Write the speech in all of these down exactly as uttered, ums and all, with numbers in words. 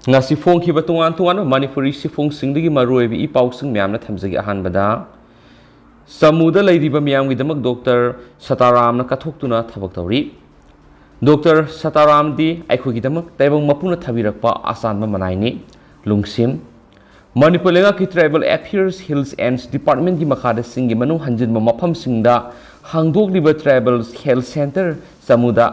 ꯉꯁꯤ ꯐꯣꯡꯈꯤꯕ ꯇꯣꯉꯥꯟ ꯇꯣꯉꯥꯟꯕ ꯃꯅꯤꯄꯨꯔꯤ ꯁꯤꯐꯣꯡꯁꯤꯡꯗꯒꯤ ꯃꯔꯨꯑꯣꯏꯕ ꯏ ꯄꯥꯎꯁꯤꯡ ꯃꯌꯥꯝꯅ ꯊꯝꯖꯒꯦ꯫ ꯑꯍꯥꯟꯕꯗ, ꯆꯃꯨꯗ ꯂꯩꯔꯤꯕ ꯃꯤꯌꯥꯝꯒꯤꯗꯃꯛ ꯗꯣꯛꯇꯔ ꯁꯇꯥꯔꯥꯝꯅ ꯀꯠꯊꯣꯛꯇꯨꯅ ꯊꯕꯛ ꯇꯧꯔꯤ꯫ ꯗꯣꯛꯇꯔ ꯁꯇꯥꯔꯥꯝꯗꯤ ꯑꯩꯈꯣꯏꯒꯤꯗꯃꯛ ꯇꯥꯏꯕꯪ ꯃꯄꯨꯅ ꯊꯥꯕꯤꯔꯛꯄ ꯑꯆꯥꯟꯕ ꯃꯅꯥꯏꯅꯤ꯫ ꯂꯨꯡꯁꯤꯝ, ꯃꯅꯤꯄꯨꯔ ꯂꯩꯉꯥꯛꯀꯤ Tribal Affairs, Hills and Departmentꯀꯤ ꯃꯈꯥꯗ ꯆꯤꯡꯒꯤ ꯃꯅꯨꯡ ꯍꯟꯖꯤꯟꯕ ꯃꯐꯝꯁꯤꯡꯗ ꯍꯥꯡꯗꯣꯛꯂꯤꯕ Tribal Health Centre ꯆꯃꯨꯗ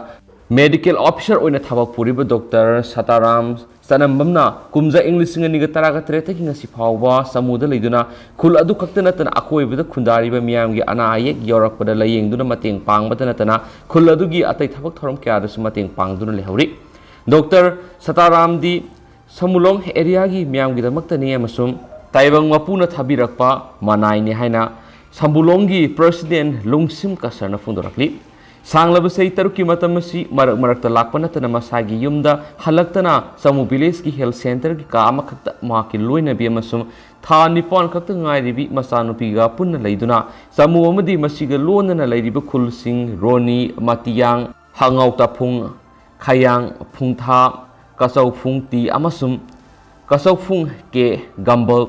Medical Officer ꯑꯣꯏꯅ ꯊꯕꯛ ꯄꯨꯔꯤꯕ ꯗꯣꯛꯇꯔ ꯁꯇꯥꯔꯥꯝ ꯆꯅꯝꯕꯝꯅ ꯀꯨꯝꯖꯥ ꯏꯪ ꯂꯤꯁꯤꯡ ꯑꯅꯤꯒ ꯇꯔꯥꯒ ꯇꯔꯦꯠꯇꯒꯤ ꯉꯁꯤ ꯐꯥꯎꯕ ꯆꯃꯨꯗ ꯂꯩꯗꯨꯅ ꯈꯨꯜ ꯑꯗꯨ ꯈꯛꯇ ꯅꯠꯇꯅ ꯑꯀꯣꯏꯕꯗ ꯈꯨꯟꯗꯥꯔꯤꯕ ꯃꯤꯌꯥꯝꯒꯤ ꯑꯅꯥ ꯑꯌꯦꯛ ꯌꯥꯎꯔꯛꯄꯗ ꯂꯥꯌꯦꯡꯗꯨꯅ ꯃꯇꯦꯡ ꯄꯥꯡꯕꯗ ꯅꯠꯇꯅ ꯈꯨꯜ ꯑꯗꯨꯒꯤ ꯑꯇꯩ ꯊꯕꯛ ꯊꯧꯔꯝ ꯀꯌꯥꯗꯁꯨ ꯃꯇꯦꯡ ꯄꯥꯡꯗꯨꯅ ꯂꯩꯍꯧꯔꯤ꯫ ꯗꯣꯛꯇꯔ ꯁꯇꯥꯔꯥꯝꯗꯤ ꯁꯃꯨꯂꯣꯡ ꯑꯦꯔꯤꯌꯥꯒꯤ ꯃꯤꯌꯥꯝꯒꯤꯗꯃꯛꯇꯅꯤ ꯑꯃꯁꯨꯡ ꯇꯥꯏꯕꯪ ꯃꯄꯨꯅ ꯊꯥꯕꯤꯔꯛꯄ ꯃꯅꯥꯏꯅꯤ ꯍꯥꯏꯅ ꯁꯃꯨꯂꯣꯡꯒꯤ ꯄ꯭ꯔꯁꯤꯗꯦꯟ ꯂꯨꯡꯁꯤꯝ ꯀꯁꯔꯅ ꯐꯣꯡꯗꯣꯔꯛꯂꯤ꯫ ꯁꯥꯡꯂꯕ ꯆꯍꯤ ꯇꯔꯨꯛꯀꯤ ꯃꯇꯝ ꯑꯁꯤ ꯃꯔꯛ ꯃꯔꯛꯇ ꯂꯥꯛꯄ ꯅꯠꯇꯅ ꯃꯁꯥꯒꯤ ꯌꯨꯝꯗ ꯍꯜꯂꯛꯇꯅ ꯆꯃꯨ ꯚꯤꯂꯦꯖꯀꯤ ꯍꯦꯜꯊ ꯁꯦꯟꯇꯔꯒꯤ ꯀꯥ ꯑꯃꯈꯛꯇ ꯃꯍꯥꯛꯀꯤ ꯂꯣꯏꯅꯕꯤ ꯑꯃꯁꯨꯡ ꯊꯥ ꯅꯤꯄꯥꯟ ꯈꯛꯇ ꯉꯥꯏꯔꯤꯕꯤ ꯃꯆꯥꯅꯨꯄꯤꯒ ꯄꯨꯟꯅ ꯂꯩꯗꯨꯅ ꯆꯃꯨ ꯑꯃꯗꯤ ꯃꯁꯤꯒ ꯂꯣꯟꯅꯅ ꯂꯩꯔꯤꯕ ꯈꯨꯜꯁꯤꯡ ꯔꯣꯅꯤ, ꯃꯇꯤꯌꯥꯡ, ꯍꯉꯥꯎ ꯇꯥꯐꯨꯡ, ꯈꯌꯥꯡ, ꯐꯨꯡꯊꯥ, ꯀꯆꯧꯐꯨꯡ ꯇꯤ ꯑꯃꯁꯨꯡ ꯀꯆꯧꯐꯨꯡ ꯀꯦ, ꯒꯝꯕꯜ,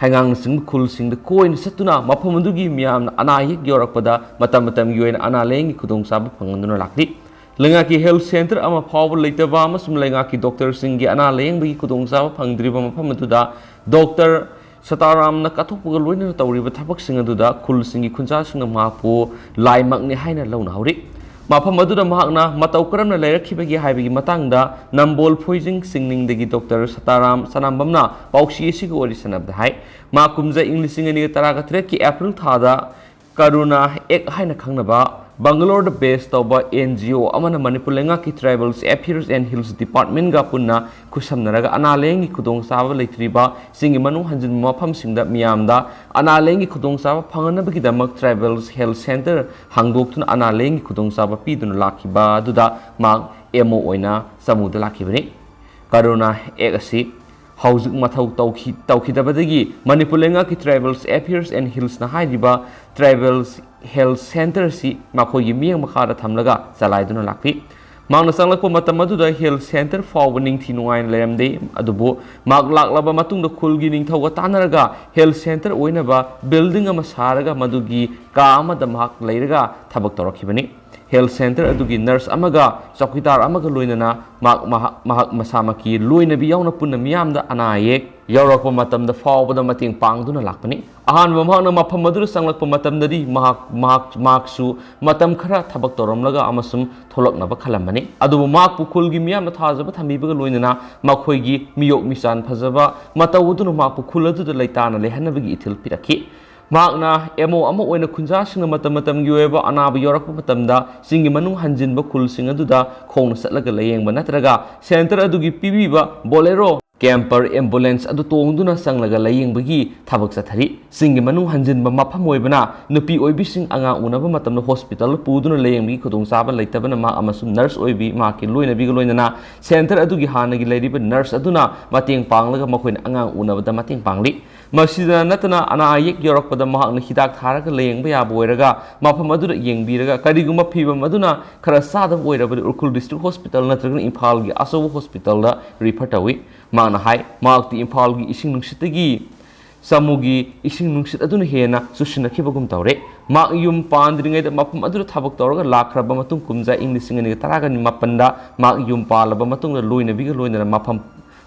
ꯍꯩꯉꯥꯡꯅꯆꯤꯡꯕ ꯈꯨꯜꯁꯤꯡꯗ ꯀꯣꯏꯅ ꯆꯠꯇꯨꯅ ꯃꯐꯝ ꯑꯗꯨꯒꯤ ꯃꯤꯌꯥꯝꯅ ꯑꯅꯥ ꯑꯌꯦꯛ ꯌꯧꯔꯛꯄꯗ ꯃꯇꯝ ꯃꯇꯝꯒꯤ ꯑꯣꯏꯅ ꯑꯅꯥ ꯂꯥꯌꯦꯡꯒꯤ ꯈꯨꯗꯣꯡꯆꯥꯕ ꯐꯪꯍꯟꯗꯨꯅ ꯂꯥꯛꯂꯤ꯫ ꯂꯩꯉꯥꯛꯀꯤ ꯍꯦꯜꯊ ꯁꯦꯟꯇꯔ ꯑꯃ ꯐꯥꯎꯕ ꯂꯩꯇꯕ ꯑꯃꯁꯨꯡ ꯂꯩꯉꯥꯛꯀꯤ ꯗꯣꯛꯇꯔꯁꯤꯡꯒꯤ ꯑꯅꯥ ꯂꯥꯌꯦꯡꯕꯒꯤ ꯈꯨꯗꯣꯡꯆꯥꯕ ꯐꯪꯗ꯭ꯔꯤꯕ ꯃꯐꯝ ꯑꯗꯨꯗ ꯗꯣꯛꯇꯔ ꯁꯇꯥꯔꯥꯝꯅ ꯀꯠꯊꯣꯛꯄꯒ ꯂꯣꯏꯅꯅ ꯇꯧꯔꯤꯕ ꯊꯕꯛꯁꯤꯡ ꯑꯗꯨꯗ ꯈꯨꯜꯁꯤꯡꯒꯤ ꯈꯨꯟꯖꯥꯁꯤꯡꯅ ꯃꯍꯥꯛꯄꯨ ꯂꯥꯏꯃꯛꯅꯤ ꯍꯥꯏꯅ ꯂꯧꯅꯍꯧꯔꯤ꯫ ꯃꯐꯝ ꯑꯗꯨꯗ ꯃꯍꯥꯛꯅ ꯃꯇꯧ ꯀꯔꯝꯅ ꯂꯩꯔꯛꯈꯤꯕꯒꯦ ꯍꯥꯏꯕꯒꯤ ꯃꯇꯥꯡꯗ ꯅꯝꯕꯣꯜ ꯐꯣꯏꯖꯤꯡ ꯆꯤꯡꯅꯤꯡꯗꯒꯤ ꯗꯣꯛꯇꯔ ꯁꯇꯥꯔꯥꯝ ꯁꯅꯥꯝꯕꯝꯅ ꯄꯥꯎꯆꯦ ꯑꯁꯤꯒ ꯋꯥꯔꯤ ꯁꯥꯟꯅꯕꯗ ꯍꯥꯏ꯫ ꯃꯥ ꯀꯨꯝꯖꯥ ꯏꯪ ꯂꯤꯁꯤꯡ ꯑꯅꯤꯒ ꯇꯔꯥꯒ ꯇꯔꯦꯠꯀꯤ ꯑꯦꯄ꯭ꯔꯤꯜ ꯊꯥꯗ ꯀꯔꯨꯅꯥ ꯑꯦꯛ ꯍꯥꯏꯅ ꯈꯪꯅꯕ ꯕꯪꯒꯂꯣꯔꯗ ꯕꯦꯁ ꯇꯧꯕ ꯑꯦꯟ ꯖꯤ ꯑꯣ ꯑꯃꯅ ꯃꯅꯤꯄꯨꯔ ꯂꯩꯉꯥꯛꯀꯤ Tribal Affairs and Hills Departmentꯒ ꯄꯨꯟꯅ ꯈꯨꯠꯁꯝꯅꯔꯒ ꯑꯅꯥ ꯂꯥꯌꯦꯡꯒꯤ ꯈꯨꯗꯣꯡꯆꯥꯕ ꯂꯩꯇ꯭ꯔꯤꯕ ꯆꯤꯡꯒꯤ ꯃꯅꯨꯡ ꯍꯟꯖꯤꯟꯕ ꯃꯐꯝꯁꯤꯡꯗ ꯃꯤꯌꯥꯝꯗ ꯑꯅꯥ ꯂꯥꯌꯦꯡꯒꯤ ꯈꯨꯗꯣꯡꯆꯥꯕ ꯐꯪꯍꯟꯅꯕꯒꯤꯗꯃꯛ Tribal Health Centre ꯍꯥꯡꯗꯣꯛꯇꯨꯅ ꯑꯅꯥ ꯂꯥꯌꯦꯡꯒꯤ ꯈꯨꯗꯣꯡꯆꯥꯕ ꯄꯤꯗꯨꯅ ꯂꯥꯛꯈꯤꯕ ꯑꯗꯨꯗ ꯃꯍꯥꯛ ꯑꯦꯝ ꯑꯣ ꯑꯣꯏꯅ ꯆꯃꯨꯗ ꯂꯥꯛꯈꯤꯕꯅꯤ꯫ ꯀꯔꯨꯅꯥ ꯑꯦꯛ ꯑꯁꯤ ꯍꯧꯖꯤꯛ ꯃꯊꯧ ꯇꯧꯈꯤ-, ꯇꯧꯈꯤꯗꯕꯗꯒꯤ ꯃꯅꯤꯄꯨꯔ ꯂꯩꯉꯥꯛꯀꯤ Tribal Affairs and Hillsꯅ ꯍꯥꯏꯔꯤꯕ Tribal Health Centreꯁꯤ ꯃꯈꯣꯏꯒꯤ ꯃꯤꯠꯌꯦꯡ ꯃꯈꯥꯗ ꯊꯝꯂꯒ ꯆꯂꯥꯏꯗꯨꯅ ꯂꯥꯛꯂꯤ꯫ ꯃꯍꯥꯛꯅ ꯆꯪꯂꯛꯄ ꯃꯇꯝ ꯑꯗꯨꯗ health centre ꯐꯥꯎꯕ ꯅꯤꯡꯊꯤ ꯅꯨꯡꯉꯥꯏꯅ ꯂꯩꯔꯝꯗꯦ꯫ ꯑꯗꯨꯕꯨ ꯃꯍꯥꯛ ꯂꯥꯛꯂꯕ ꯃꯇꯨꯡꯗ ꯈꯨꯜꯒꯤ ꯅꯤꯡꯊꯧꯒ ꯇꯥꯟꯅꯔꯒ health centre ꯑꯣꯏꯅꯕ building ꯑꯃ ꯁꯥꯔꯒ ꯃꯗꯨꯒꯤ ꯀꯥ ꯑꯃꯗ ꯃꯍꯥꯛ ꯂꯩꯔꯒ ꯊꯕꯛ ꯇꯧꯔꯛꯈꯤꯕꯅꯤ꯫ Health centre ꯑꯗꯨꯒꯤ nurse ꯑꯃꯒ ꯆꯧꯀꯤꯗꯥꯔ ꯑꯃꯒ ꯂꯣꯏꯅꯅ ꯃꯍꯥꯛ, ꯃꯍꯥꯛ, ꯃꯍꯥꯛ ꯃꯁꯥꯃꯛꯀꯤ ꯂꯣꯏꯅꯕꯤ ꯌꯥꯎꯅ ꯄꯨꯟꯅ ꯃꯤꯌꯥꯝꯗ ꯑꯅꯥ ꯑꯌꯦꯛ ꯌꯥꯎꯔꯛꯄ ꯃꯇꯝꯗ ꯐꯥꯎꯕꯗ ꯃꯇꯦꯡ ꯄꯥꯡꯗꯨꯅ ꯂꯥꯛꯄꯅꯤ꯫ ꯑꯍꯥꯟꯕ ꯃꯍꯥꯛꯅ ꯃꯐꯝ ꯑꯗꯨꯗ ꯆꯪꯂꯛꯄ ꯃꯇꯝꯗꯗꯤ ꯃꯍꯥꯛ, ꯃꯍꯥꯛ, ꯃꯍꯥꯛꯁꯨ ꯃꯇꯝ ꯈꯔ ꯊꯕꯛ ꯇꯧꯔꯝꯂꯒ ꯑꯃꯁꯨꯡ ꯊꯣꯛꯂꯛꯅꯕ ꯈꯜꯂꯝꯕꯅꯤ꯫ ꯑꯗꯨꯕꯨ ꯃꯍꯥꯛꯄꯨ ꯈꯨꯜꯒꯤ ꯃꯤꯌꯥꯝꯅ ꯊꯥꯖꯕ ꯊꯝꯕꯤꯕꯒ ꯂꯣꯏꯅꯅ ꯃꯈꯣꯏꯒꯤ ꯃꯤꯌꯣꯛ ꯃꯤꯆꯥꯟ ꯐꯖꯕ ꯃꯇꯧ ꯑꯗꯨꯅ ꯃꯍꯥꯛꯄꯨ ꯈꯨꯜ ꯑꯗꯨꯗ ꯂꯩꯇꯥꯅ ꯂꯩꯍꯟꯅꯕꯒꯤ ꯏꯊꯤꯜ ꯄꯤꯔꯛꯈꯤ꯫ ꯃꯍꯥꯛꯅ M O ꯑꯃ ꯑꯣꯏꯅ ꯈꯨꯟꯖꯥꯁꯤꯡꯅ ꯃꯇꯝ ꯃꯇꯝꯒꯤ ꯑꯣꯏꯕ ꯑꯅꯥꯕ ꯌꯥꯎꯔꯛꯄ ꯃꯇꯝꯗ ꯆꯤꯡꯒꯤ ꯃꯅꯨꯡ ꯍꯟꯖꯤꯟꯕ ꯈꯨꯜꯁꯤꯡ ꯑꯗꯨꯗ ꯈꯣꯡꯅ ꯆꯠꯂꯒ ꯂꯥꯌꯦꯡꯕ ꯅꯠꯇ꯭ꯔꯒ centre ꯑꯗꯨꯒꯤ ꯄꯤꯕꯤꯕ Bolero camper ambulance ꯑꯗꯨ ꯇꯣꯡꯗꯨꯅ ꯆꯪꯂꯒ ꯂꯥꯌꯦꯡꯕꯒꯤ ꯊꯕꯛ ꯆꯠꯊꯔꯤ꯫ ꯆꯤꯡꯒꯤ ꯃꯅꯨꯡ ꯍꯟꯖꯤꯟꯕ ꯃꯐꯝ ꯑꯣꯏꯕꯅ ꯅꯨꯄꯤ ꯑꯣꯏꯕꯤꯁꯤꯡ ꯑꯉꯥꯡ ꯎꯅꯕ ꯃꯇꯝꯗ hospital ꯄꯨꯗꯨꯅ ꯂꯥꯌꯦꯡꯕꯒꯤ ꯈꯨꯗꯣꯡꯆꯥꯕ ꯂꯩꯇꯕꯅ ꯃꯍꯥꯛ ꯑꯃꯁꯨꯡ nurse ꯑꯣꯏꯕꯤ ꯃꯍꯥꯛꯀꯤ ꯂꯣꯏꯅꯕꯤꯒ ꯂꯣꯏꯅꯅ centre ꯑꯗꯨꯒꯤ ꯍꯥꯟꯅꯒꯤ ꯂꯩꯔꯤꯕ nurse ꯑꯗꯨꯅ ꯃꯇꯦꯡ ꯄꯥꯡꯂꯒ ꯃꯈꯣꯏꯅ ꯑꯉꯥꯡ ꯎꯅꯕꯗ ꯃꯇꯦꯡ ꯄꯥꯡꯂꯤ꯫ ꯃꯁꯤꯗ ꯅꯠꯇꯅ ꯑꯅꯥ ꯑꯌꯦꯛ ꯌꯧꯔꯛꯄꯗ ꯃꯍꯥꯛꯅ ꯍꯤꯗꯥꯛ ꯊꯥꯔꯒ ꯂꯥꯌꯦꯡꯕ ꯌꯥꯕ ꯑꯣꯏꯔꯒ ꯃꯐꯝ ꯑꯗꯨꯗ ꯌꯦꯡꯕꯤꯔꯒ ꯀꯔꯤꯒꯨꯝꯕ ꯐꯤꯕꯝ ꯑꯗꯨꯅ ꯈꯔ ꯆꯥꯗꯕ ꯑꯣꯏꯔꯕꯗꯤ ꯎꯈ꯭ꯔꯨꯜ district hospital ꯅꯠꯇ꯭ꯔꯒꯅ ꯏꯝꯐꯥꯜꯒꯤ ꯑꯆꯧꯕ hospitalꯗ refer ꯇꯧꯏ꯫ ꯃꯍꯥꯛꯅ ꯍꯥꯏ, ꯃꯍꯥꯛꯇꯤ ꯏꯝꯐꯥꯜꯒꯤ ꯏꯁꯤꯡ ꯅꯨꯡꯁꯤꯠꯇꯒꯤ ꯆꯥꯃꯨꯒꯤ ꯏꯁꯤꯡ ꯅꯨꯡꯁꯤꯠ ꯑꯗꯨꯅ ꯍꯦꯟꯅ ꯆꯨꯁꯤꯟꯅꯈꯤꯕꯒꯨꯝ ꯇꯧꯔꯦ꯫ ꯃꯍꯥꯛ ꯌꯨꯝ ꯄꯥꯟꯗ꯭ꯔꯤꯉꯩꯗ ꯃꯐꯝ ꯑꯗꯨꯗ ꯊꯕꯛ ꯇꯧꯔꯒ ꯂꯥꯛꯈ꯭ꯔꯕ ꯃꯇꯨꯡ ꯀꯨꯝꯖꯥ ꯏꯪ ꯂꯤꯁꯤꯡ ꯑꯅꯤꯒ ꯇꯔꯥꯒ ꯃꯥꯄꯟꯗ ꯃꯍꯥꯛ ꯌꯨꯝ ꯄꯥꯜꯂꯕ ꯃꯇꯨꯡꯗ ꯂꯣꯏꯅꯕꯤꯒ ꯂꯣꯏꯅꯅ ꯃꯐꯝ,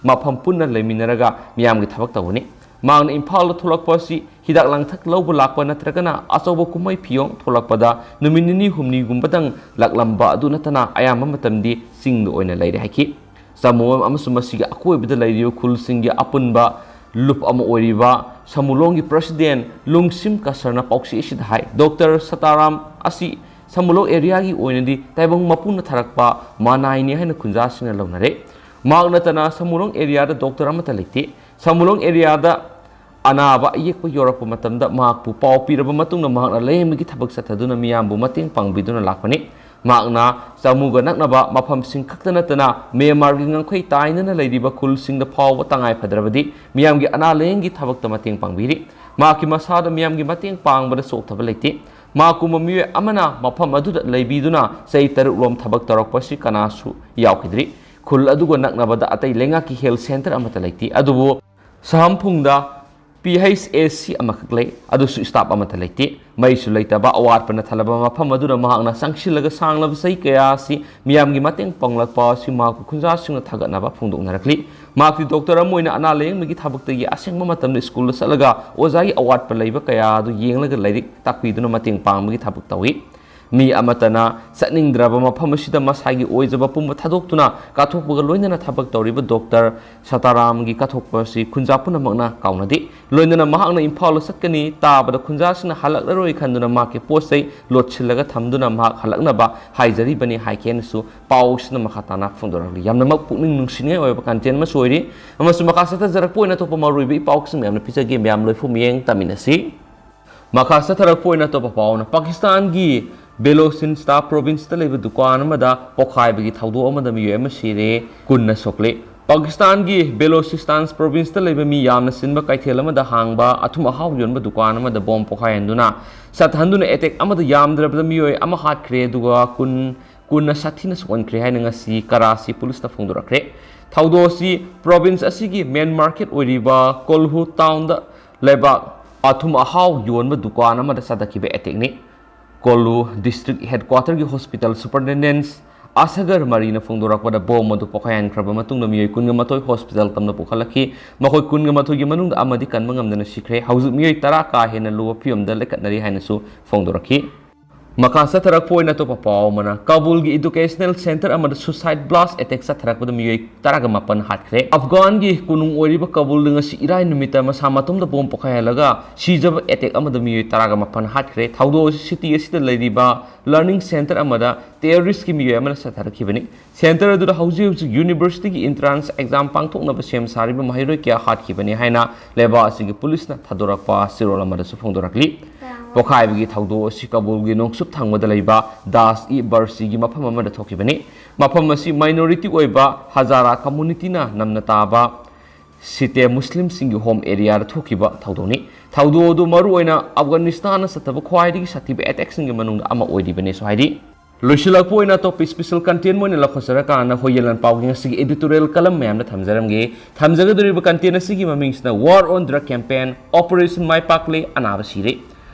ꯃꯐꯝ ꯄꯨꯟꯅ ꯂꯩꯃꯤꯟꯅꯔꯒ ꯃꯤꯌꯥꯝꯒꯤ ꯊꯕꯛ ꯇꯧꯒꯅꯤ꯫ ꯃꯍꯥꯛꯅ ꯏꯝꯐꯥꯜꯗ ꯊꯣꯛꯂꯛꯄ ꯑꯁꯤ ꯍꯤꯗꯥꯛ ꯂꯥꯡꯊꯛ ꯂꯧꯕ ꯂꯥꯛꯄ ꯅꯠꯇ꯭ꯔꯒꯅ ꯑꯆꯧꯕ ꯀꯨꯝꯍꯩ ꯐꯤꯌꯣꯡ ꯊꯣꯛꯂꯛꯄꯗ ꯅꯨꯃꯤꯠ ꯅꯤꯅꯤ ꯍꯨꯝꯅꯤꯒꯨꯝꯕꯗꯪ ꯂꯥꯛꯂꯝꯕ ꯑꯗꯨ ꯅꯠꯇꯅ ꯑꯌꯥꯝꯕ ꯃꯇꯝꯗꯤ ꯆꯤꯡꯗ ꯑꯣꯏꯅ ꯂꯩꯔꯦ ꯍꯥꯏꯈꯤ꯫ ꯆꯥꯃꯨ ꯑꯃꯁꯨꯡ ꯃꯁꯤꯒꯤ ꯑꯀꯣꯏꯕꯗ ꯂꯩꯔꯤꯕ ꯈꯨꯜꯁꯤꯡꯒꯤ ꯑꯄꯨꯟꯕ ꯂꯨꯞ ꯑꯃ ꯑꯣꯏꯔꯤꯕ ꯁꯃꯨꯂꯣꯡꯒꯤ president ꯂꯨꯡꯁꯤꯝ ꯀꯁꯔꯅ ꯄꯥꯎꯆꯦ ꯑꯁꯤꯗ ꯍꯥꯏ, ꯗꯣꯛꯇꯔ ꯁꯇꯥꯔꯥꯝ ꯑꯁꯤ ꯁꯃꯨꯂꯣꯡ areaꯒꯤ ꯑꯣꯏꯅꯗꯤ ꯇꯥꯏꯕꯪ ꯃꯄꯨꯅ ꯊꯥꯔꯛꯄ ꯃꯅꯥꯏꯅꯤ ꯍꯥꯏꯅ ꯈꯨꯟꯖꯥꯁꯤꯡꯅ ꯂꯧꯅꯔꯦ꯫ ꯃꯍꯥꯛ ꯅꯠꯇꯅ ꯁꯃꯨꯂꯣꯡ areaꯗ ꯗꯣꯛꯇꯔ ꯑꯃꯠꯇ ꯂꯩꯇꯦ꯫ ꯁꯃꯨꯂꯣꯡ areaꯗ ꯑꯅꯥꯕ ꯑꯌꯦꯛꯄ ꯌꯧꯔꯛꯄ ꯃꯇꯝꯗ ꯃꯍꯥꯛꯄꯨ ꯄꯥꯎ ꯄꯤꯔꯕ ꯃꯇꯨꯡꯗ ꯃꯍꯥꯛꯅ ꯂꯥꯌꯦꯡꯕꯒꯤ ꯊꯕꯛ ꯆꯠꯊꯗꯨꯅ ꯃꯤꯌꯥꯝꯕꯨ ꯃꯇꯦꯡ ꯄꯥꯡꯕꯤꯗꯨꯅ ꯂꯥꯛꯄꯅꯤ꯫ ꯃꯍꯥꯛꯅ ꯆꯥꯃꯨꯒ ꯅꯛꯅꯕ ꯃꯐꯝꯁꯤꯡ ꯈꯛꯇ ꯅꯠꯇꯅ ꯃ꯭ꯌꯥꯟꯃꯥꯔꯒꯤ ꯉꯝꯈꯩ ꯇꯥꯏꯅꯅ ꯂꯩꯔꯤꯕ ꯈꯨꯜꯁꯤꯡꯗ ꯐꯥꯎꯕ ꯇꯉꯥꯏ ꯐꯗ꯭ꯔꯕꯗꯤ ꯃꯤꯌꯥꯝꯒꯤ ꯑꯅꯥ ꯂꯥꯌꯦꯡꯒꯤ ꯊꯕꯛꯇ ꯃꯇꯦꯡ ꯄꯥꯡꯕꯤꯔꯤ꯫ ꯃꯍꯥꯛꯀꯤ ꯃꯁꯥꯗ ꯃꯤꯌꯥꯝꯒꯤ ꯃꯇꯦꯡ ꯄꯥꯡꯕꯗ ꯆꯣꯛꯊꯕ ꯂꯩꯇꯦ꯫ ꯃꯍꯥꯛꯀꯨꯝꯕ ꯃꯤꯑꯣꯏ ꯑꯃꯅ ꯃꯐꯝ ꯑꯗꯨꯗ ꯂꯩꯕꯤꯗꯨꯅ ꯆꯍꯤ ꯇꯔꯨꯛ ꯂꯣꯝ ꯊꯕꯛ ꯇꯧꯔꯛꯄꯁꯤ ꯀꯅꯥꯁꯨ ꯌꯥꯎꯈꯤꯗ꯭ꯔꯤ꯫ ꯈꯨꯜ ꯑꯗꯨꯒ ꯅꯛꯅꯕꯗ ꯑꯇꯩ ꯂꯩꯉꯥꯛꯀꯤ health centre ꯑꯃꯠꯇ ꯂꯩꯇꯦ꯫ ꯑꯗꯨꯕꯨ ꯁꯍꯝꯐꯨꯡꯗ P H A C ꯑꯃꯈꯛ ꯂꯩ, ꯑꯗꯨꯁꯨ staff ꯑꯃꯠꯇ ꯂꯩꯇꯦ꯫ ꯃꯩꯁꯨ ꯂꯩꯇꯕ ꯑꯋꯥꯠꯄꯅ ꯊꯜꯂꯕ ꯃꯐꯝ ꯑꯗꯨꯗ ꯃꯍꯥꯛꯅ ꯆꯪꯁꯤꯜꯂꯒ ꯁꯥꯡꯂꯕ ꯆꯍꯤ ꯀꯌꯥ ꯑꯁꯤ ꯃꯤꯌꯥꯝꯒꯤ ꯃꯇꯦꯡ ꯄꯥꯡꯂꯛꯄ ꯑꯁꯤ ꯃꯍꯥꯛꯄꯨ ꯈꯨꯟꯖꯥꯁꯤꯡꯅ ꯊꯥꯒꯠꯅꯕ ꯐꯣꯡꯗꯣꯛꯅꯔꯛꯂꯤ꯫ ꯃꯍꯥꯛꯇꯤ doctor ꯑꯃ ꯑꯣꯏꯅ ꯑꯅꯥ ꯂꯥꯌꯦꯡꯕꯒꯤ ꯊꯕꯛꯇꯒꯤ ꯑꯁꯦꯡꯕ ꯃꯇꯝꯗ ꯁ꯭ꯀꯨꯜꯗ ꯆꯠꯂꯒ ꯑꯣꯖꯥꯒꯤ ꯑꯋꯥꯠꯄ ꯂꯩꯕ ꯀꯌꯥ ꯑꯗꯨ ꯌꯦꯡꯂꯒ ꯂꯥꯏꯔꯤꯛ ꯇꯥꯛꯄꯤꯗꯨꯅ ꯃꯇꯦꯡ ꯄꯥꯡꯕꯒꯤ ꯊꯕꯛ ꯇꯧꯏ꯫ ꯃꯤ ꯑꯃꯠꯇꯅ ꯆꯠꯅꯤꯡꯗ꯭ꯔꯕ ꯃꯐꯝ ꯑꯁꯤꯗ ꯃꯁꯥꯒꯤ ꯑꯣꯏꯖꯕ ꯄꯨꯝꯕ ꯊꯥꯗꯣꯛꯇꯨꯅ ꯀꯠꯊꯣꯛꯄꯒ ꯂꯣꯏꯅꯅ ꯊꯕꯛ ꯇꯧꯔꯤꯕ doctor ꯁꯇꯥꯔꯥꯝꯒꯤ ꯀꯠꯊꯣꯛꯄ ꯑꯁꯤ ꯈꯨꯟꯖꯥ ꯄꯨꯝꯅꯃꯛꯅ ꯀꯥꯎꯅꯗꯦ꯫ ꯂꯣꯏꯅꯅ ꯃꯍꯥꯛꯅ ꯏꯝꯐꯥꯜꯗ ꯆꯠꯀꯅꯤ ꯇꯥꯕꯗ ꯈꯨꯟꯖꯥꯁꯤꯡꯅ ꯍꯜꯂꯛꯂꯔꯣꯏ ꯈꯟꯗꯨꯅ ꯃꯍꯥꯛꯀꯤ ꯄꯣꯠ ꯆꯩ ꯂꯣꯠꯁꯤꯜꯂꯒ ꯊꯝꯗꯨꯅ ꯃꯍꯥꯛ ꯍꯜꯂꯛꯅꯕ ꯍꯥꯏꯖꯔꯤꯕꯅꯤ ꯍꯥꯏꯈꯤ ꯍꯥꯏꯅꯁꯨ ꯄꯥꯎ ꯑꯁꯤꯅ ꯃꯈꯥ ꯇꯥꯅ ꯐꯣꯡꯗꯣꯔꯛꯂꯤ꯫ ꯌꯥꯝꯅꯃꯛ ꯄꯨꯛꯅꯤꯡ ꯅꯨꯡꯁꯤꯅꯤꯡꯉꯥꯏ ꯑꯣꯏꯕ content ꯑꯃꯁꯨ ꯑꯣꯏꯔꯤ꯫ ꯑꯃꯁꯨꯡ ꯃꯈꯥ ꯆꯠꯊꯖꯔꯛꯄ ꯑꯣꯏꯅ ꯑꯇꯣꯞꯄ ꯃꯔꯨꯑꯣꯏꯕ ꯏ ꯄꯥꯎꯁꯤꯡ ꯃꯌꯥꯝꯅ ꯄꯤꯖꯒꯦ, ꯃꯌꯥꯝ ꯂꯣꯏꯐꯨ ꯃꯤꯠꯌꯦꯡ ꯇꯝꯃꯤꯟꯅꯁꯤ꯫ ꯃꯈꯥ ꯆꯠꯊꯔꯛꯄ ꯑꯣꯏꯅ ꯑꯇꯣꯞꯄ ꯄꯥꯎꯅ ꯄꯥꯀꯤꯁꯇꯥꯟꯒꯤ ꯕꯦꯂꯣꯆꯤꯁꯇꯥꯟ provinceꯇ ꯂꯩꯕ ꯗꯨꯀꯥꯟ ꯑꯃꯗ ꯄꯣꯈꯥꯏꯕꯒꯤ ꯊꯧꯗꯣꯛ ꯑꯃꯗ ꯃꯤꯑꯣꯏ ꯑꯃ ꯁꯤꯔꯦ, ꯀꯨꯟꯅ ꯁꯣꯛꯂꯦ꯫ ꯄꯥꯀꯤꯁꯇꯥꯟꯒꯤ ꯕꯦꯂꯣꯆꯤꯁꯇꯥꯟ provinceꯇ ꯂꯩꯕ ꯃꯤ ꯌꯥꯝꯅ ꯆꯤꯟꯕ ꯀꯩꯊꯦꯜ ꯑꯃꯗ ꯍꯥꯡꯕ ꯑꯊꯨꯝ ꯑꯍꯥꯎ ꯌꯣꯟꯕ ꯗꯨꯀꯥꯟ ꯑꯃꯗ ꯕꯣꯝ ꯄꯣꯈꯥꯏꯍꯟꯗꯨꯅ ꯁꯠꯍꯟꯗꯨꯅ attack ꯑꯃꯗ ꯌꯥꯝꯗ꯭ꯔꯕꯗ ꯃꯤꯑꯣꯏ ꯑꯃ ꯍꯥꯠꯈ꯭ꯔꯦ, ꯑꯗꯨꯒ ꯀꯨꯟ, ꯀꯨꯟꯅ ꯁꯥꯊꯤꯅ ꯁꯣꯛꯍꯟꯈ꯭ꯔꯦ ꯍꯥꯏꯅ ꯉꯁꯤ ꯀꯔꯥꯆꯤ ꯄꯨꯂꯤꯁꯅ ꯐꯣꯡꯗꯣꯔꯛꯈ꯭ꯔꯦ꯫ ꯊꯧꯗꯣꯛ ꯑꯁꯤ province ꯑꯁꯤꯒꯤ main market ꯑꯣꯏꯔꯤꯕ ꯀꯣꯜꯍꯨ townꯗ ꯂꯩꯕꯥꯛ ꯑꯊꯨꯝ ꯑꯍꯥꯎ ꯌꯣꯟꯕ ꯗꯨꯀꯥꯟ ꯑꯃꯗ ꯆꯠꯊꯈꯤꯕ attackꯅꯤ꯫ ꯀꯣꯜꯍꯨ district headquarterꯒꯤ hospital superintendent ꯑꯁꯒꯔ ꯃꯔꯤꯅ ꯐꯣꯡꯗꯣꯔꯛꯄꯗ ꯕꯣꯝ ꯑꯗꯨ ꯄꯣꯈꯥꯏꯍꯟꯈ꯭ꯔꯕ ꯃꯇꯨꯡꯗ ꯃꯤꯑꯣꯏ ꯀꯨꯟꯒ ꯃꯥꯊꯣꯏ hospital ꯇꯝꯅ ꯄꯨꯈꯠꯂꯛꯈꯤ꯫ ꯃꯈꯣꯏ ꯀꯨꯟꯒ ꯃꯥꯊꯣꯏꯒꯤ ꯃꯅꯨꯡꯗ ꯑꯃꯗꯤ ꯀꯟꯕ ꯉꯝꯗꯅ ꯁꯤꯈ꯭ꯔꯦ꯫ ꯍꯧꯖꯤꯛ ꯃꯤꯑꯣꯏ ꯇꯔꯥ ꯀꯥ ꯍꯦꯟꯅ ꯂꯨꯕ ꯐꯤꯕꯝꯗ ꯂꯩꯈꯠꯅꯔꯤ ꯍꯥꯏꯅꯁꯨ ꯐꯣꯡꯗꯣꯔꯛꯈꯤ꯫ ꯃꯈꯥ ꯆꯠꯊꯔꯛꯄ ꯑꯣꯏꯅ ꯑꯇꯣꯞꯄ ꯄꯥꯎ ꯑꯃꯅ, ꯀꯥꯕꯨꯜꯒꯤ educational centre ꯑꯃꯗ suicide blast attack ꯆꯠꯊꯔꯛꯄꯗ ꯃꯤꯑꯣꯏ ꯇꯔꯥꯒ ꯃꯥꯄꯟ ꯍꯥꯠꯈ꯭ꯔꯦ꯫ ꯑꯐꯒꯥꯟꯒꯤ ꯀꯣꯅꯨꯡ ꯑꯣꯏꯔꯤꯕ ꯀꯥꯕꯨꯜꯗ ꯉꯁꯤ ꯏꯔꯥꯏ ꯅꯨꯃꯤꯠꯇ ꯃꯁꯥ ꯃꯇꯣꯝꯗ ꯕꯣꯝ ꯄꯣꯈꯥꯏꯍꯜꯂꯒ ꯁꯤꯖꯕ attack ꯑꯃꯗ ꯃꯤꯑꯣꯏ ꯇꯔꯥꯒ ꯃꯥꯄꯟ ꯍꯥꯠꯈ꯭ꯔꯦ꯫ ꯊꯧꯗꯣꯛ ꯑꯁꯤ city ꯑꯁꯤꯗ ꯂꯩꯔꯤꯕ learning centre ꯑꯃꯗ terroristꯀꯤ ꯃꯤꯑꯣꯏ ꯑꯃꯅ ꯆꯠꯊꯔꯛꯈꯤꯕꯅꯤ꯫ Centre ꯑꯗꯨꯗ ꯍꯧꯖꯤꯛ ꯍꯧꯖꯤꯛ universityꯒꯤ entrance exam ꯄꯥꯡꯊꯣꯛꯅꯕ ꯁꯦꯝ ꯁꯥꯔꯤꯕ ꯃꯍꯩꯔꯣꯏ ꯀꯌꯥ ꯍꯥꯠꯈꯤꯕꯅꯤ ꯍꯥꯏꯅ ꯂꯩꯕꯥꯛ ꯑꯁꯤꯒꯤ ꯄꯨꯂꯤꯁꯅ ꯊꯥꯗꯣꯔꯛꯄ ꯆꯦꯔꯣꯜ ꯑꯃꯗꯁꯨ ꯐꯣꯡꯗꯣꯔꯛꯂꯤ꯫ ꯄꯣꯈꯥꯏꯕꯒꯤ ꯊꯧꯗꯣꯛ ꯑꯁꯤ ꯀꯥꯕꯨꯜꯒꯤ ꯅꯣꯡꯆꯨꯞ ꯊꯪꯕꯗ ꯂꯩꯕ ꯗꯥꯁ-ꯏ ꯕꯔꯁꯤꯒꯤ ꯃꯐꯝ ꯑꯃꯗ ꯊꯣꯛꯈꯤꯕꯅꯤ꯫ ꯃꯐꯝ ꯑꯁꯤ minority ꯑꯣꯏꯕ ꯍꯖꯥꯔꯥ communityꯅ ꯅꯝꯅ ꯇꯥꯕ ꯁꯤꯇꯦ ꯃꯨꯁꯂꯤꯝꯁꯤꯡꯒꯤ ꯍꯣꯝ ꯑꯦꯔꯤꯌꯥꯗ ꯊꯣꯛꯈꯤꯕ ꯊꯧꯗꯣꯛꯅꯤ꯫ ꯊꯧꯗꯣꯛ ꯑꯗꯨ ꯃꯔꯨꯑꯣꯏꯅ ꯑꯐꯒꯥꯅꯤꯁꯇꯥꯟꯅ ꯆꯠꯊꯕ ꯈ꯭ꯋꯥꯏꯗꯒꯤ ꯁꯥꯊꯤꯕ ꯑꯦꯇꯦꯛꯁꯤꯡꯒꯤ ꯃꯅꯨꯡꯗ ꯑꯃ ꯑꯣꯏꯔꯤꯕꯅꯦꯁꯨ ꯍꯥꯏꯔꯤ꯫ ꯂꯣꯏꯁꯤꯜꯂꯛꯄ ꯑꯣꯏꯅ ꯑꯇꯣꯞꯄ ꯏꯁꯄꯤꯁꯦꯜ ꯀꯟꯇꯦꯟ ꯑꯣꯏꯅ ꯂꯧꯈꯠꯆꯔꯀꯥꯟꯗ ꯑꯩꯈꯣꯏ ꯌꯦꯂꯟ ꯄꯥꯎꯒꯤ ꯉꯁꯤꯒꯤ ꯏꯗꯤꯇꯣꯔꯤꯌꯦꯜ ꯀꯂꯝ ꯃꯌꯥꯝꯗ ꯊꯝꯖꯔꯝꯒꯦ꯫ ꯊꯝꯖꯒꯗꯧꯔꯤꯕ ꯀꯟꯇꯦꯟ ꯑꯁꯤꯒꯤ ꯃꯃꯤꯡꯁꯤꯅ War on Drug Campaign, Operation ꯃꯥꯏ ꯄꯥꯛꯂꯦ, ꯑꯅꯥꯕ ꯁꯤꯔꯦ꯫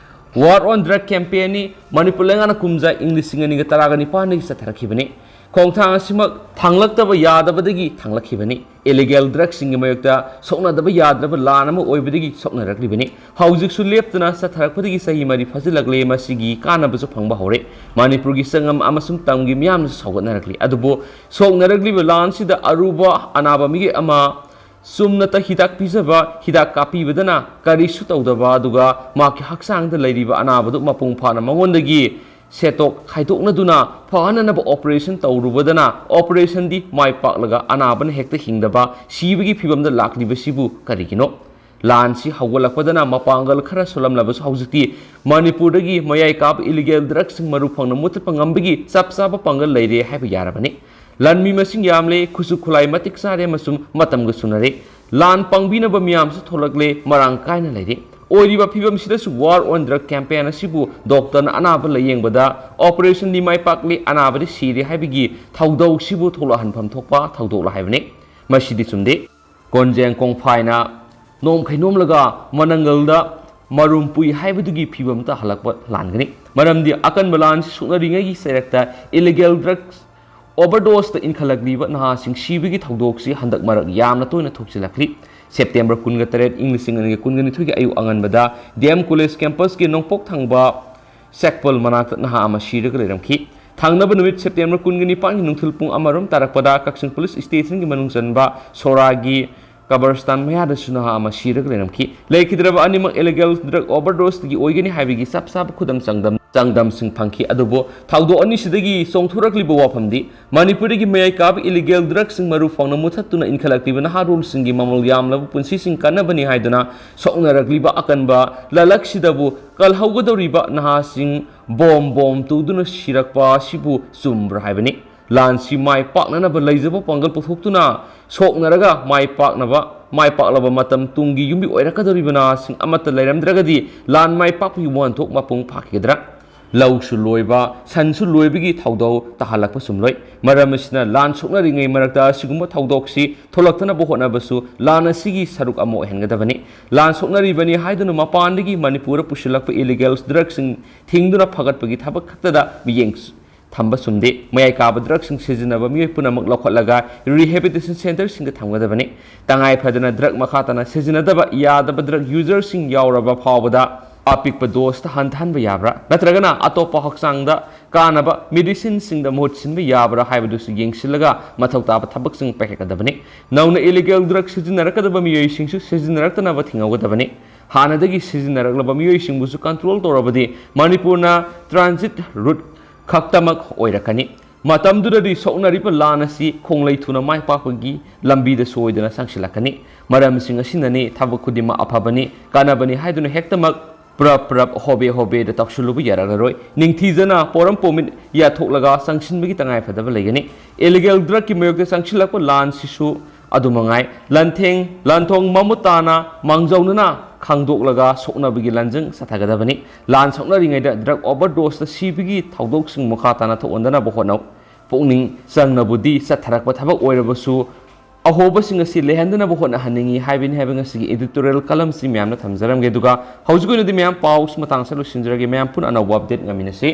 War on Drug Campaignꯅꯤ꯫ ꯃꯅꯤꯄꯨꯔ ꯂꯩꯉꯥꯛꯅ ꯀꯨꯝꯖꯥ ꯏꯪ ꯂꯤꯁꯤꯡ ꯑꯅꯤꯒ ꯇꯔꯥꯒ ꯅꯤꯄꯥꯟꯗꯒꯤ ꯆꯠꯊꯔꯛꯈꯤꯕꯅꯤ꯫ ꯈꯣꯡꯊꯥꯡ ꯑꯁꯤꯃꯛ ꯊꯥꯡꯂꯛꯇꯕ ꯌꯥꯗꯕꯗꯒꯤ ꯊꯥꯡꯂꯛꯈꯤꯕꯅꯤ꯫ ꯏꯂꯤꯒꯦꯜ ꯗ꯭ꯔꯒꯁꯤꯡꯒꯤ ꯃꯥꯌꯣꯛꯇ ꯁꯣꯛꯅꯗꯕ ꯌꯥꯗ꯭ꯔꯕ ꯂꯥꯟ ꯑꯃ ꯑꯣꯏꯕꯗꯒꯤ ꯁꯣꯛꯅꯔꯛꯂꯤꯕꯅꯤ꯫ ꯍꯧꯖꯤꯛꯁꯨ ꯂꯦꯞꯇꯅ ꯆꯠꯊꯔꯛꯄꯗꯒꯤ ꯆꯍꯤ ꯃꯔꯤ ꯐꯥꯖꯤꯜꯂꯛꯂꯦ꯫ ꯃꯁꯤꯒꯤ ꯀꯥꯟꯅꯕꯁꯨ ꯐꯪꯕ ꯍꯧꯔꯦ꯫ ꯃꯅꯤꯄꯨꯔꯒꯤ ꯆꯪꯉꯝ ꯑꯃꯁꯨꯡ ꯇꯝꯒꯤ ꯃꯤꯌꯥꯝꯅꯁꯨ ꯁꯧꯒꯠꯅꯔꯛꯂꯤ꯫ ꯑꯗꯨꯕꯨ ꯁꯣꯛꯅꯔꯛꯂꯤꯕ ꯂꯥꯟꯁꯤꯗ ꯑꯔꯨꯕ ꯑꯅꯥꯕ ꯃꯤꯑꯣꯏ ꯑꯃ ꯆꯨꯝꯅꯇ ꯍꯤꯗꯥꯛ ꯄꯤꯖꯕ, ꯍꯤꯗꯥꯛ ꯀꯥꯞꯄꯤꯕꯗꯅ ꯀꯔꯤꯁꯨ ꯇꯧꯗꯕ, ꯑꯗꯨꯒ ꯃꯍꯥꯛꯀꯤ ꯍꯛꯆꯥꯡꯗ ꯂꯩꯔꯤꯕ ꯑꯅꯥꯕꯗꯨ ꯃꯄꯨꯡ ꯐꯥꯅ ꯃꯉꯣꯟꯗꯒꯤ ꯁꯦꯠꯇꯣꯛ ꯈꯥꯏꯗꯣꯛꯅꯗꯨꯅ ꯐꯍꯟꯅꯅꯕ ꯑꯣꯄꯔꯦꯁꯟ ꯇꯧꯔꯨꯕꯗꯅ, ꯑꯣꯄꯔꯦꯁꯟꯗꯤ ꯃꯥꯏ ꯄꯥꯛꯂꯒ ꯑꯅꯥꯕꯅ ꯍꯦꯛꯇ ꯍꯤꯡꯗꯕ, ꯁꯤꯕꯒꯤ ꯐꯤꯕꯝꯗ ꯂꯥꯛꯂꯤꯕꯁꯤꯕꯨ ꯀꯔꯤꯒꯤꯅꯣ? ꯂꯥꯟꯁꯤ ꯍꯧꯒꯠꯂꯛꯄꯗꯅ ꯃꯄꯥꯡꯒꯜ ꯈꯔ ꯁꯣꯜꯂꯝꯂꯕꯁꯨ, ꯍꯧꯖꯤꯛꯇꯤ ꯃꯅꯤꯄꯨꯔꯗꯒꯤ ꯃꯌꯥꯏ ꯀꯥꯕ ꯏꯂꯤꯒꯦꯜ ꯗ꯭ꯔꯒꯁꯤꯡ ꯃꯔꯨ ꯐꯪꯅ ꯃꯨꯠꯊꯠꯄ ꯉꯝꯕꯒꯤ ꯆꯞ ꯆꯥꯕ ꯄꯥꯡꯒꯜ ꯂꯩꯔꯦ ꯍꯥꯏꯕ ꯌꯥꯔꯕꯅꯤ꯫ ꯂꯥꯟꯃꯤ ꯃꯁꯤꯡ ꯌꯥꯝꯂꯦ, ꯈꯨꯠꯁꯨ ꯈꯨꯠꯂꯥꯏ ꯃꯇꯤꯛ ꯆꯥꯔꯦ ꯑꯃꯁꯨꯡ ꯃꯇꯝꯒ ꯆꯨꯅꯔꯦ꯫ ꯂꯥꯟ ꯄꯥꯡꯕꯤꯅꯕ ꯃꯤꯌꯥꯝꯁꯨ ꯊꯣꯛꯂꯛꯂꯦ, ꯃꯔꯥꯡ ꯀꯥꯏꯅ ꯂꯩꯔꯦ꯫ ꯑꯣꯏꯔꯤꯕ ꯐꯤꯕꯝꯁꯤꯗꯁꯨ War on Drug Campaign ꯑꯁꯤꯕꯨ ꯗꯣꯛꯇꯔꯅ ꯑꯅꯥꯕ ꯂꯥꯌꯦꯡꯕꯗ ꯑꯣꯄꯔꯦꯁꯟꯗꯤ ꯃꯥꯏ ꯄꯥꯛꯂꯤ, ꯑꯅꯥꯕꯗꯤ ꯁꯤꯔꯦ ꯍꯥꯏꯕꯒꯤ ꯊꯧꯗꯧꯁꯤꯕꯨ ꯊꯣꯛꯂꯛꯍꯟꯐꯝ ꯊꯣꯛꯄ ꯊꯧꯗꯣꯛꯂ ꯍꯥꯏꯕꯅꯤ꯫ ꯃꯁꯤꯗꯤ ꯆꯨꯝꯗꯦ꯫ ꯀꯣꯟꯖꯦꯡ ꯀꯣꯡꯐꯥꯏꯅ ꯅꯣꯝꯈꯩ ꯅꯣꯝꯂꯒ ꯃꯅꯪꯒꯜꯗ ꯃꯔꯨꯝ ꯄꯨꯏ ꯍꯥꯏꯕꯗꯨꯒꯤ ꯐꯤꯕꯝ ꯇꯥꯍꯜꯂꯛꯄ ꯂꯥꯟꯒꯅꯤ꯫ ꯃꯔꯝꯗꯤ ꯑꯀꯟꯕ ꯂꯥꯟꯁꯤ ꯁꯣꯛꯅꯔꯤꯉꯩꯒꯤ ꯆꯩꯔꯛꯇ ꯏꯂꯤꯒꯦꯜ ꯗ꯭ꯔꯒꯁ ꯑꯣꯚꯔꯗꯣꯁꯇ ꯏꯟꯈꯠꯂꯛꯂꯤꯕ ꯅꯍꯥꯁꯤꯡ ꯁꯤꯕꯒꯤ ꯊꯧꯗꯣꯛꯁꯤ ꯍꯟꯗꯛ ꯃꯔꯛ ꯌꯥꯝꯅ ꯇꯣꯏꯅ ꯊꯣꯛꯆꯤꯜꯂꯛꯂꯤ꯫ ꯁꯦꯞꯇꯦꯝꯕꯔ ꯀꯨꯟꯒ ꯇꯔꯦꯠ, ꯏꯪ ꯂꯤꯁꯤꯡ ꯑꯅꯤꯒ ꯀꯨꯟꯒ ꯅꯤꯊꯣꯏꯒꯤ ꯑꯌꯨꯛ ꯑꯉꯟꯕꯗ ꯗꯤ ꯑꯦꯝ ꯀꯣꯂꯦꯖ ꯀꯦꯝꯄꯁꯀꯤ ꯅꯣꯡꯄꯣꯛ ꯊꯪꯕ ꯆꯦꯛꯄꯜ ꯃꯅꯥꯛꯇ ꯅꯍꯥ ꯑꯃ ꯁꯤꯔꯒ ꯂꯩꯔꯝꯈꯤ꯫ ꯊꯪꯅꯕ ꯅꯨꯃꯤꯠ ꯁꯦꯞꯇꯦꯝꯕꯔ ꯀꯨꯟꯒ ꯅꯤꯄꯥꯟꯒꯤ ꯅꯨꯡꯊꯤꯜ ꯄꯨꯡ ꯑꯃꯔꯣꯝ ꯇꯥꯔꯛꯄꯗ ꯀꯛꯆꯤꯡ ꯄꯨꯂꯤꯁ ꯁ꯭ꯇꯦꯁꯟꯒꯤ ꯃꯅꯨꯡ ꯆꯟꯕ ꯁꯣꯔꯥꯒꯤ ꯀꯕꯔꯁꯇꯥꯟ ꯃꯌꯥꯗꯁꯨ ꯅꯍꯥ ꯑꯃ ꯁꯤꯔꯒ ꯂꯩꯔꯝꯈꯤ꯫ ꯂꯩꯈꯤꯗ꯭ꯔꯕ ꯑꯅꯤꯃꯛ ꯏꯂꯤꯒꯦꯜ ꯗ꯭ꯔꯒ ꯑꯣꯚꯔꯗꯣꯁꯇꯒꯤ ꯑꯣꯏꯒꯅꯤ ꯍꯥꯏꯕꯒꯤ ꯆꯞ ꯆꯥꯕ ꯈꯨꯗꯝ ꯆꯥꯡꯗꯝ-, ꯆꯥꯡꯗꯝꯁꯤꯡ ꯐꯪꯈꯤ꯫ ꯑꯗꯨꯕꯨ ꯊꯧꯗꯣꯛ ꯑꯅꯤꯁꯤꯗꯒꯤ ꯆꯣꯡꯊꯣꯔꯛꯂꯤꯕ ꯋꯥꯐꯝꯗꯤ ꯃꯅꯤꯄꯨꯔꯗꯒꯤ ꯃꯌꯥꯏ ꯀꯥꯕ ꯏꯂꯤꯒꯦꯜ ꯗ꯭ꯔꯒꯁꯤꯡ ꯃꯔꯨ ꯐꯥꯎꯅ ꯃꯨꯊꯠꯇꯨꯅ ꯏꯟꯈꯠꯂꯛꯂꯤꯕ ꯅꯍꯥꯔꯣꯜꯁꯤꯡꯒꯤ ꯃꯃꯜ ꯌꯥꯝꯂꯕ ꯄꯨꯟꯁꯤꯁꯤꯡ ꯀꯟꯅꯕꯅꯤ ꯍꯥꯏꯗꯨꯅ ꯁꯣꯛꯅꯔꯛꯂꯤꯕ ꯑꯀꯟꯕ ꯂꯂꯛꯁꯤꯗꯕꯨ ꯀꯜꯍꯧꯒꯗꯧꯔꯤꯕ ꯅꯍꯥꯁꯤꯡ ꯕꯣꯝ ꯕꯣꯝ ꯇꯨꯗꯨꯅ ꯁꯤꯔꯛꯄ ꯑꯁꯤꯕꯨ ꯆꯨꯝꯕ꯭ꯔꯥ ꯍꯥꯏꯕꯅꯤ꯫ ꯂꯥꯟꯁꯤ ꯃꯥꯏ ꯄꯥꯛꯅꯅꯕ ꯂꯩꯖꯕ ꯄꯥꯡꯒꯜ ꯄꯨꯊꯣꯛꯇꯨꯅ ꯁꯣꯛꯅꯔꯒ ꯃꯥꯏ ꯄꯥꯛꯅꯕ ꯃꯥꯏ ꯄꯥꯛꯂꯕ ꯃꯇꯝ ꯇꯨꯡꯒꯤ ꯌꯨꯝꯕꯤ ꯑꯣꯏꯔꯛꯀꯗꯧꯔꯤꯕ ꯅꯍꯥꯁꯤꯡ ꯑꯃꯠꯇ ꯂꯩꯔꯝꯗ꯭ꯔꯒꯗꯤ ꯂꯥꯟ ꯃꯥꯏ ꯄꯥꯛꯄꯒꯤ ꯋꯥꯍꯟꯊꯣꯛ ꯃꯄꯨꯡ ꯐꯥꯈꯤꯒꯗ꯭ꯔꯥ? ꯂꯧꯁꯨ ꯂꯣꯏꯕ, ꯁꯟꯁꯨ ꯂꯣꯏꯕꯒꯤ ꯊꯧꯗꯧ ꯇꯥꯍꯜꯂꯛꯄ ꯆꯨꯝꯂꯣꯏ꯫ ꯃꯔꯝ ꯑꯁꯤꯅ ꯂꯥꯟ ꯁꯣꯛꯅꯔꯤꯉꯩ ꯃꯔꯛꯇ ꯑꯁꯤꯒꯨꯝꯕ ꯊꯧꯗꯣꯛꯁꯤ ꯊꯣꯛꯂꯛꯇꯅꯕ ꯍꯣꯠꯅꯕꯁꯨ ꯂꯥꯟ ꯑꯁꯤꯒꯤ ꯁꯔꯨꯛ ꯑꯃ ꯑꯣꯏꯍꯟꯒꯗꯕꯅꯤ꯫ ꯂꯥꯟ ꯁꯣꯛꯅꯔꯤꯕꯅꯤ ꯍꯥꯏꯗꯨꯅ ꯃꯄꯥꯟꯗꯒꯤ ꯃꯅꯤꯄꯨꯔꯗ ꯄꯨꯁꯤꯜꯂꯛꯄ ꯏꯂꯤꯒꯦꯜ ꯗ꯭ꯔꯒꯁꯤꯡ ꯊꯤꯡꯗꯨꯅ ꯐꯒꯠꯄꯒꯤ ꯊꯕꯛ ꯈꯛꯇꯗ ꯃꯤꯠꯌꯦꯡ ꯊꯝꯕ ꯆꯨꯝꯗꯦ꯫ ꯃꯌꯥꯏ ꯀꯥꯕ ꯗ꯭ꯔꯒꯁꯤꯡ ꯁꯤꯖꯤꯟꯅꯕ ꯃꯤꯑꯣꯏ ꯄꯨꯝꯅꯃꯛ ꯂꯧꯈꯠꯂꯒ ꯔꯤꯍꯦꯕꯤꯂꯤꯇꯦꯁꯟ ꯁꯦꯟꯇꯔꯁꯤꯡꯗ ꯊꯝꯒꯗꯕꯅꯤ꯫ ꯇꯉꯥꯏ ꯐꯗꯅ ꯗ꯭ꯔꯒ ꯃꯈꯥ ꯇꯥꯅ ꯁꯤꯖꯤꯟꯅꯗꯕ ꯌꯥꯗꯕ ꯗ꯭ꯔꯒ ꯌꯨꯖꯔꯁꯤꯡ ꯌꯥꯎꯔꯕ ꯐꯥꯎꯕꯗ ꯑꯄꯤꯛꯄ ꯗꯣꯁꯇ ꯍꯟꯊꯍꯟꯕ ꯌꯥꯕ꯭ꯔꯥ? ꯅꯠꯇ꯭ꯔꯒꯅ ꯑꯇꯣꯞꯄ ꯍꯛꯆꯥꯡꯗ ꯀꯥꯟꯅꯕ ꯃꯦꯗꯤꯁꯤꯟꯁꯤꯡꯗ ꯃꯍꯨꯠ ꯁꯤꯟꯕ ꯌꯥꯕ꯭ꯔꯥ ꯍꯥꯏꯕꯗꯨꯁꯨ ꯌꯦꯡꯁꯤꯜꯂꯒ ꯃꯊꯧ ꯇꯥꯕ ꯊꯕꯛꯁꯤꯡ ꯄꯥꯏꯈꯠꯀꯗꯕꯅꯤ꯫ ꯅꯧꯅ ꯏꯂꯤꯒꯦꯜ ꯗ꯭ꯔꯒ ꯁꯤꯖꯤꯟꯅꯔꯛꯀꯗꯕ ꯃꯤꯑꯣꯏꯁꯤꯡꯁꯨ ꯁꯤꯖꯤꯟꯅꯔꯛꯇꯅꯕ ꯊꯤꯡꯍꯧꯒꯗꯕꯅꯤ꯫ ꯍꯥꯟꯅꯗꯒꯤ ꯁꯤꯖꯤꯟꯅꯔꯛꯂꯕ ꯃꯤꯑꯣꯏꯁꯤꯡꯕꯨꯁꯨ ꯀꯟꯇ꯭ꯔꯣꯜ ꯇꯧꯔꯕꯗꯤ ꯃꯅꯤꯄꯨꯔꯅ ꯇ꯭ꯔꯥꯟꯖꯤꯠ ꯔꯨꯠ ꯈꯛꯇꯃꯛ ꯑꯣꯏꯔꯛꯀꯅꯤ꯫ ꯃꯇꯝꯗꯨꯗꯗꯤ ꯁꯣꯛꯅꯔꯤꯕ ꯂꯥꯟ ꯑꯁꯤ ꯈꯣꯡꯂꯩ ꯊꯨꯅ ꯃꯥꯏ ꯄꯥꯛꯄꯒꯤ ꯂꯝꯕꯤꯗ ꯁꯣꯏꯗꯅ ꯆꯪꯁꯤꯜꯂꯛꯀꯅꯤ꯫ ꯃꯔꯝꯁꯤꯡ ꯑꯁꯤꯅꯅꯤ ꯊꯕꯛ ꯈꯨꯗꯤꯡꯃꯛ ꯑꯐꯕꯅꯤ, ꯀꯥꯟꯅꯕꯅꯤ ꯍꯥꯏꯗꯨꯅ ꯍꯦꯛꯇꯃꯛ ꯄ꯭ꯔꯞ ꯄ꯭ꯔꯞ ꯍꯣꯕꯦ ꯍꯣꯕꯦꯗ ꯇꯧꯁꯤꯜꯂꯨꯕ ꯌꯥꯔꯛꯂꯔꯣꯏ꯫ ꯅꯤꯡꯊꯤꯖꯅ ꯄꯣꯔꯝ ꯄꯣꯃꯤꯠ ꯌꯥꯊꯣꯛꯂꯒ ꯆꯪꯁꯤꯟꯕꯒꯤ ꯇꯉꯥꯏꯐꯗꯕ ꯂꯩꯒꯅꯤ꯫ ꯏꯂꯤꯒꯦꯜ ꯗ꯭ꯔꯒꯀꯤ ꯃꯥꯌꯣꯛꯇ ꯆꯪꯁꯤꯜꯂꯛꯄ ꯂꯥꯟꯁꯤꯁꯨ ꯑꯗꯨꯃꯉꯥꯏ꯫ ꯂꯥꯟꯊꯦꯡ, ꯂꯥꯟꯊꯣꯡ ꯃꯃꯨꯠ ꯇꯥꯅ ꯃꯥꯡꯖꯧꯅꯅ ꯈꯪꯗꯣꯛꯂꯒ ꯁꯣꯛꯅꯕꯒꯤ ꯂꯥꯟꯖꯪ ꯆꯠꯊꯒꯗꯕꯅꯤ꯫ ꯂꯥꯟ ꯁꯣꯛꯅꯔꯤꯉꯩꯗ ꯗ꯭ꯔꯒ ꯑꯣꯚꯔꯗꯣꯁꯇ ꯁꯤꯕꯒꯤ ꯊꯧꯗꯣꯛꯁꯤꯡ ꯃꯈꯥ ꯇꯥꯅ ꯊꯣꯛꯍꯟꯗꯅꯕ ꯍꯣꯠꯅꯧ꯫ ꯄꯨꯛꯅꯤꯡ ꯆꯪꯅꯕꯨꯗꯤ ꯆꯠꯊꯔꯛꯄ ꯊꯕꯛ ꯑꯣꯏꯔꯕꯁꯨ, ꯑꯍꯣꯕꯁꯤꯡ ꯑꯁꯤ ꯂꯩꯍꯟꯗꯅꯕ ꯍꯣꯠꯅꯍꯟꯅꯤꯡꯏ ꯍꯥꯏꯕꯅꯤ ꯍꯥꯏꯕ ꯉꯁꯤꯒꯤ editorial columnꯁꯤ ꯃꯌꯥꯝꯅ ꯊꯝꯖꯔꯝꯒꯦ꯫ ꯑꯗꯨꯒ ꯍꯧꯖꯤꯛ ꯑꯣꯏꯅꯗꯤ ꯃꯌꯥꯝ ꯄꯥꯎꯁꯤ ꯃꯇꯥꯡꯁꯤꯗ ꯂꯣꯏꯁꯤꯟꯖꯔꯒꯦ꯫ ꯃꯌꯥꯝ ꯄꯨꯟꯅ ꯑꯅꯧꯕ update ꯉꯥꯏꯃꯤꯟꯅꯁꯤ꯫